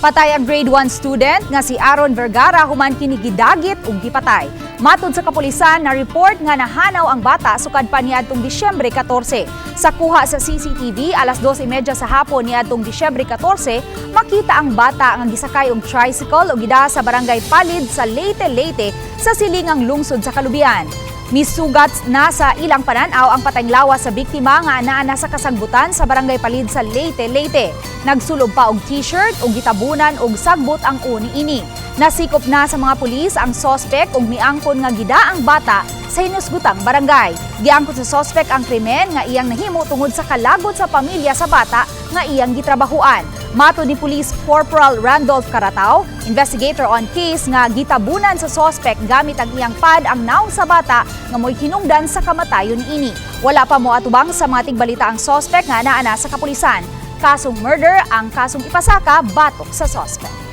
Patay ang grade 1 student nga si Aaron Vergara human kini gidagit ug gipatay. Matud sa kapulisan, na report nga nahanaw ang bata sukad pa niadtong Disyembre 14. Sa kuha sa CCTV, alas 2:30 sa hapon niadtong Disyembre 14, makita ang bata nga gisakay og tricycle ug gida sa Barangay Palid sa Leyte, Leyte sa silingang lungsod sa Kalubian. Misugat na sa ilang pananaw ang patayng lawas sa biktima nga anaa na sa kasagbutan sa Barangay Palid sa Leyte, Leyte. Nagsulob pa og t-shirt ug gitabunan og sagbot ang uni ini. Nasikop na sa mga pulis ang sospek ug miangkon nga gida ang bata sa hinusgutang barangay. Giangkon sa sospek ang krimen nga iyang nahimo tungod sa kalagot sa pamilya sa bata nga iyang gitrabahuan. Matod ni Police Corporal Randolph Caratao, investigator on case, nga gitabunan sa sospek gamit ang iyang pad ang naong sa bata nga mo'y hinungdan sa kamatayon niini. Wala pa mo atubang sa mga tigbalita ang sospek nga naa na sa kapulisan. Kasong murder ang kasong ipasaka batok sa sospek.